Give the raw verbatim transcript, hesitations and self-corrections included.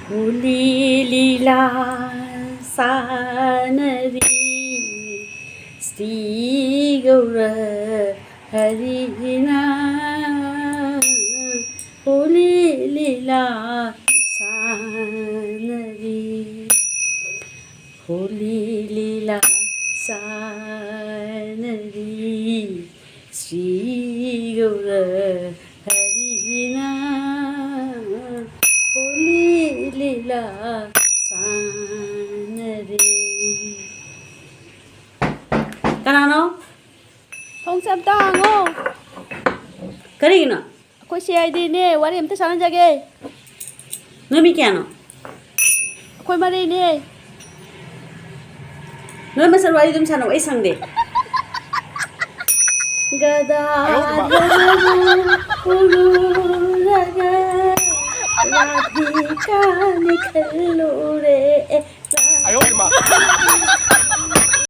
ꯍꯣꯂꯤ ꯂꯤꯂꯥ ꯁꯥꯟꯅꯔꯤ ꯁ꯭ꯔꯤ ꯒꯧꯔ ꯍꯔꯤꯅ꯫ ꯍꯣꯂꯤ ꯂꯤꯂꯥ ꯁꯥꯟꯅꯔꯤ, ꯍꯣꯂꯤ ꯂꯤꯂꯥ ꯁꯥꯟꯅꯔꯤ ꯁ꯭ꯔꯤ ꯒꯧꯔ ꯍꯔꯤꯅ꯫ ꯍꯣꯂꯤ ꯂꯤꯂꯥ ꯁꯥꯟꯅꯔꯤ꯫ ꯀꯅꯥꯅꯣ? ꯊꯣꯡꯁꯦ ꯑꯝꯇ ꯍꯥꯡꯉꯣ꯫ ꯀꯔꯤꯒꯤꯅꯣ? ꯑꯩꯈꯣꯏ ꯁꯤ ꯑꯥꯏ ꯗꯤꯅꯦ, ꯋꯥꯔꯤ ꯑꯝꯇ ꯁꯥꯟꯅꯖꯒꯦ꯫ ꯅꯣꯏ ꯃꯤ ꯀꯌꯥꯅꯣ? ꯑꯩꯈꯣꯏ ꯃꯔꯤꯅꯦ꯫ ꯅꯣꯏ ꯃꯁꯦꯜ ꯋꯥꯔꯤ ꯑꯗꯨꯝ ꯁꯥꯟꯅꯧ, ꯑꯩ ꯁꯪꯗꯦ꯫ ꯒꯗꯥ ꯄꯨꯔꯨꯔꯒ ꯔꯥꯙꯤꯀꯥꯅꯤ ꯈꯜꯂꯨꯔꯦ꯫ ꯑꯌꯣ ꯏꯃꯥ꯫